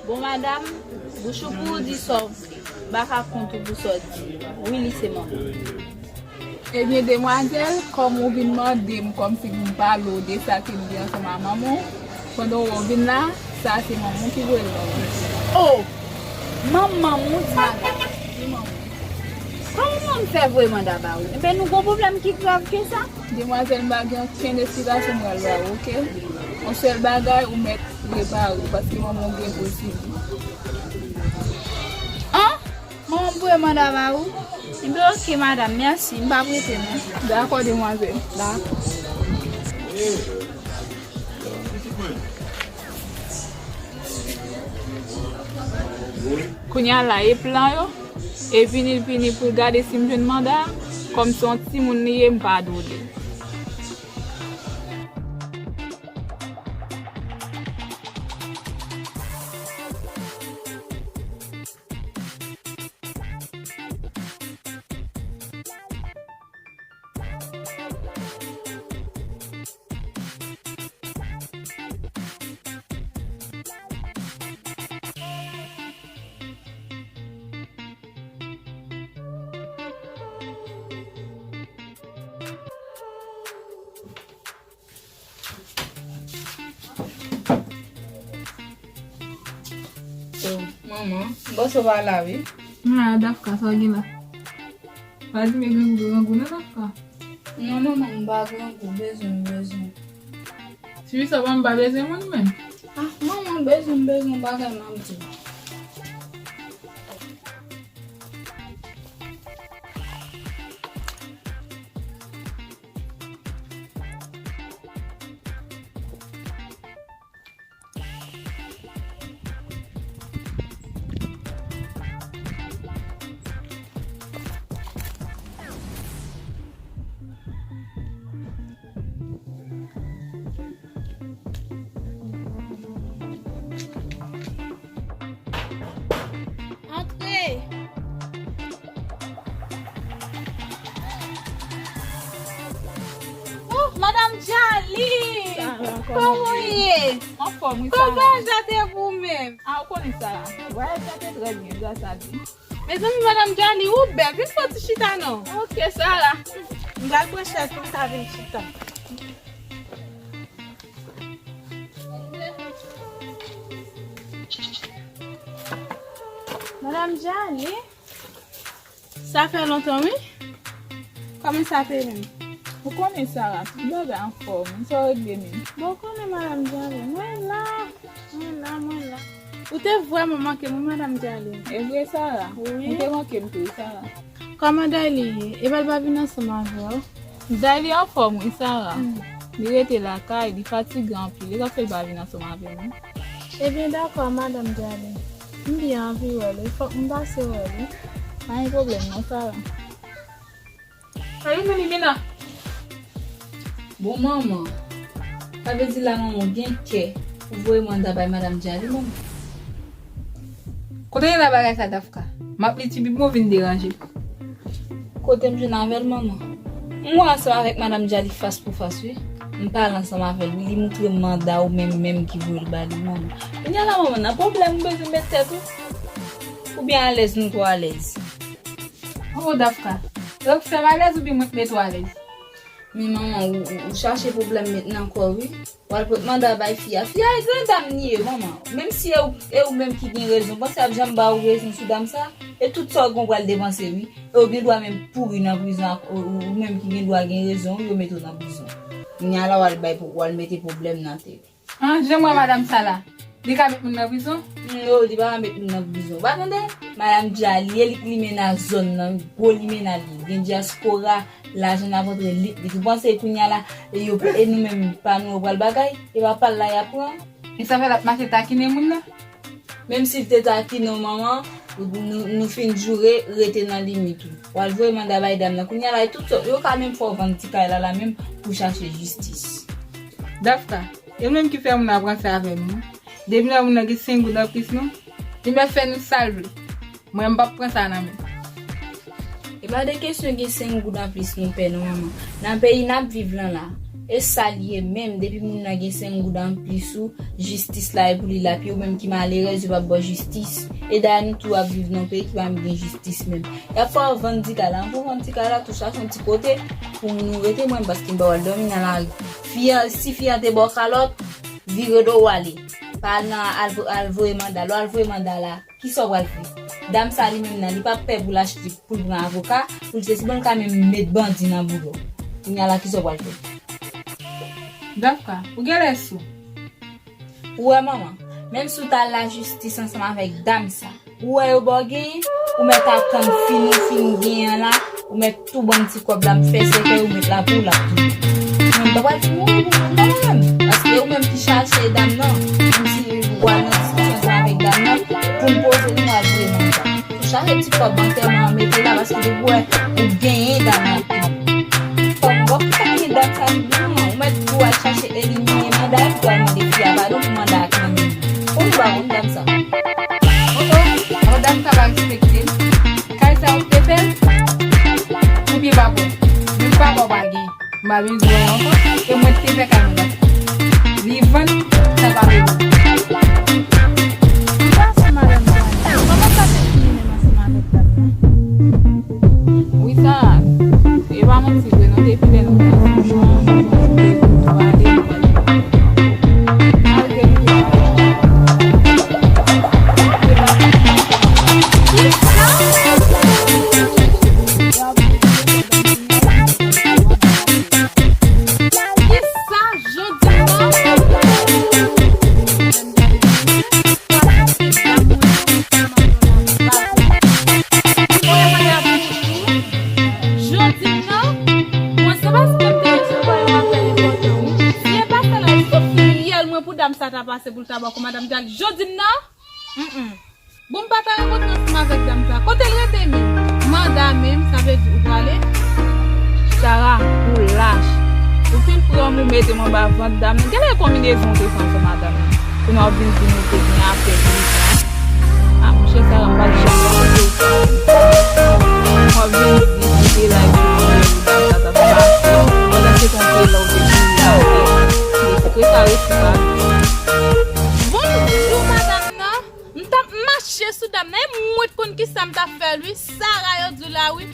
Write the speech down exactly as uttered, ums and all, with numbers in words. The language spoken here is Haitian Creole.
Bon, madanm, bouch ou pou w di sa w vle. M pa ka kont ou pou sa w di. Wi, li se manman. Ebyen, demwazèl, kòm ou vin mande m kòmsi pou m pale w de sa ke m gen ansanm a manman w, pandan w vin la, sa se manman w ki voye l ba w. O! Manman m, ou di madanm. Wi, manman. Kòman manman m fè voye manda ba ou? Enben, nou gon pwoblèm ki grav ke sa. Demwazèl, m pa gen okenn esplikasyon m pral ba ou, oke? Yon sèl bagay, ou mèt repare w, paske manman w gen pwosedir. An? Manman m voye manda ba ou? Enben, oke, madanm, mèsi. M p ap rete, non. Dakò, demwazèl. Dakò. Kounye a la, e plan yo, e vini l vini pou l gade si m jwenn manda a, kòm se yon timoun li ye, m pa dwe li. Oh, manman, m panse w pa la, wi. Ah, Dafka, sa w gen la? Pa di men grangou, grangou, non, Dafka? Non, manman, m pa grangou, bezwen, m bezwen. Tifi sa pa m pa bezwen moun menm. Ah, manman, m bezwen, m bezwen bagay m ap di. Antre! Oh, Madanm Djali! Kòman w ye? Anfòm, wi, Sara. Kòman vwayaj la te pou ou menm? Ah, ou konnen, Sara. Vwayaj la te trè byen, gras a Dye. Mezanmi, Madanm Djali, ou bèl. Vin fè yon ti chita, non. Ok, Sara. M pral pran chèz pou m ka vin chita. Madanm Djali? Sa fè lontan, wi. Kòman sa te menm? Ou konnen, Sara, tout bagay anfòm. Sa w regle menm? Bon, ou konnen, Madanm Djali, mwen la, mwen la, mwen la. Ou te vrèman manke m, wi, Madanm Djali. E vre, Sara? Wi. Ou te manke m tou, wi, Sara. Kòman Dayli ye? Epa l pa vin ansanm avè w? Dayli anfòm, wi, Sara. Hmm. Li rete lakay, li fatige anpil. E sa k fè l pa vin ansanm avè nou. Ebyen, dakò, Madanm Djali. M byen anvi wè l, wi. Fòk m pase wè l, wi. Pa gen pwoblèm, non, Sara. Salut, Mimi Mina. Bon, manman, sa vle di la manman w gen kè pou voye manda bay Madanm Djali, manman? Kote w ye la bagay sa, Dafka? M ap li ti Bib mwen, w vin deranje. Kote m jwenn avè l, manman? M wè ansanm avèk Madanm Djali fas pou fas, wi. M pale ansanm avè l, wi. Li moutre m manda ou menm, menm ki voye l ba li, manman. Kounye a la, manman, nan pwoblèm ou bezwen met tèt ou? Oubyen alèz nou twò alèz? Oh, Dafka, lè w fè m alèz oubyen mwen k mete w alèz? Men manman, ou, ou, ou chache pwoblèm met nan kò w, wi. W al pot manda bay fi a. Fi a e gran dam li ye, manman. Menm si e ou, e ou menm ki gen rezon, panse y ap janm ba ou rezon sou dam sa? E tout sa w gen w pral depanse, wi. E ou gen dwa menm pouri nan prizon ak, ou, ou, ou menm ki gen dwa gen rezon, wi, yo mete w nan prizon. Kounye a la, w al bay, w al mete pwoblèm nan tèt. An, jan m wè madanm sa la, li ka met moun nan prizon? Non, li pa ka met moun nan prizon. Ou pa tande? Madanm Djali, e li k limena zòn nan, gwo limena li. Gen dyaspora, lajan n ap antre lit lit. Ou panse kounye a la, e yo, e nou menm, pa nou yo pral bagay? E pa pa l la y ap pran? E sa fè l ap mache takinen moun nan? Menm si l te takinen w, manman, nou, nou fin joure, rete nan limit ou. W al voye manda bay dam nan. Kounye a la, e tout sòt, yo ka menm fè w vann ti kay la, la menm pou chache jistis. Dafka, e ou menm ki fè moun ap ranse avè m, non? Depi lè moun nan gen senk goud anplis, non? Li mèt fè nou sa l vle. Mwen, m p ap pran sa nan men l. E Pa de kesyon gen senk goud anplis nou pè non manman. Nan peyi n ap viv lan la, e sa l ye menm, depi moun nan gen senk goud anplis ou, jistis la e pou li l ap ye, ou menm ki malerèz yo p ap ba w jistis. E dayè nou tou ap viv nan yon peyi ki pa menm gen jistis menm. Y ap fè w vann ti kay la, ann pou vann ti kay la tou, chache yon ti kote pou nou rete mwen paske m pa pral dòmi nan lari. Fi an, si fi an te ba w kalòt, vire do w ale. Pa al nan al, al voye manda, lè w al voye manda la. Kisa w pral fè? Dam sa li menm nan, li p ap pè pou l achte, pou l pran avoka, pou l sesi, bon, l ka menm met bandi nan bouda w. Kounye a la, kisa w pral fè? Dafka, ou genlè sou. Ou wè manman, menm si w t al lajistis ansanm avèk dam sa, ou wè yo ba w genyen, ou mèt atann fin ou fin genyen an la, ou mèt tou ban m ti kòb la, m fè sèkèy, ou mèt la pou w la tou. Mwen m pa pral fin mouri pou mwen menm, paske ou menm ki chache dam nan, menm si ou al nan diskisyon sa avèk dam nan, pou m poze nou al voye manda. Tou chache ti kòb antèman an mete la, paske depi w wè ou genyen dam nan tou. Kòb, bon, ki sa ki dam sa li di non, ou mèt pou al chache elimine manda, epi w al mande fi a padon pou manda a k nan men li. Ou pa konn dam sa. Oh, oh, oh, dam sa pa respekte m. Kay sa yo te fè l pou pye pa bon. Men pa bon pa gen. M pa bezwen wè ankò. E mwen ki te fè kay mwen. Li vann, sa pa vle di. Ki fason madanm sa ye? Kòman sa te fini menm ansanm avèk dam nan? Wi, sa, e pa manti vre, non, depi lè nou te ansanm, nou te tou pale, nou pale. Malgre nou te Kisa jodi nan? Jodi nan, mwen se paske m te resevwa yon apèl enpòtan, wi. Si e pa sa la, se fyèl mwen pou dam sa ta pase pou l ta ba w kòm madanm djal. Jodi nan, mm, mm. Bon, m pa ta rankontre ansanm avèk dam sa. Kote l rete menm? Manda menm, sa vle di ou prale? Sara, ou lach. Ou fin pran m, ou mete m anba vant dam nan. Genlè konbinezon ou te fè ansanm a dam nan. Kounye a w ap vin di m ou te gen apèl li sa. A, monchè, Sara, m pa t janm panse w sa. W ap vin di m ou te la epi w te dam sa t ap pase. Pandan se te yon prela ou te kouri la. Espre sa resi pa. Bonjou, madanm nan. M t ap mache sou dam nan, e mwen t konn kisa m t ap fè l wi. Sara yo di w la wi.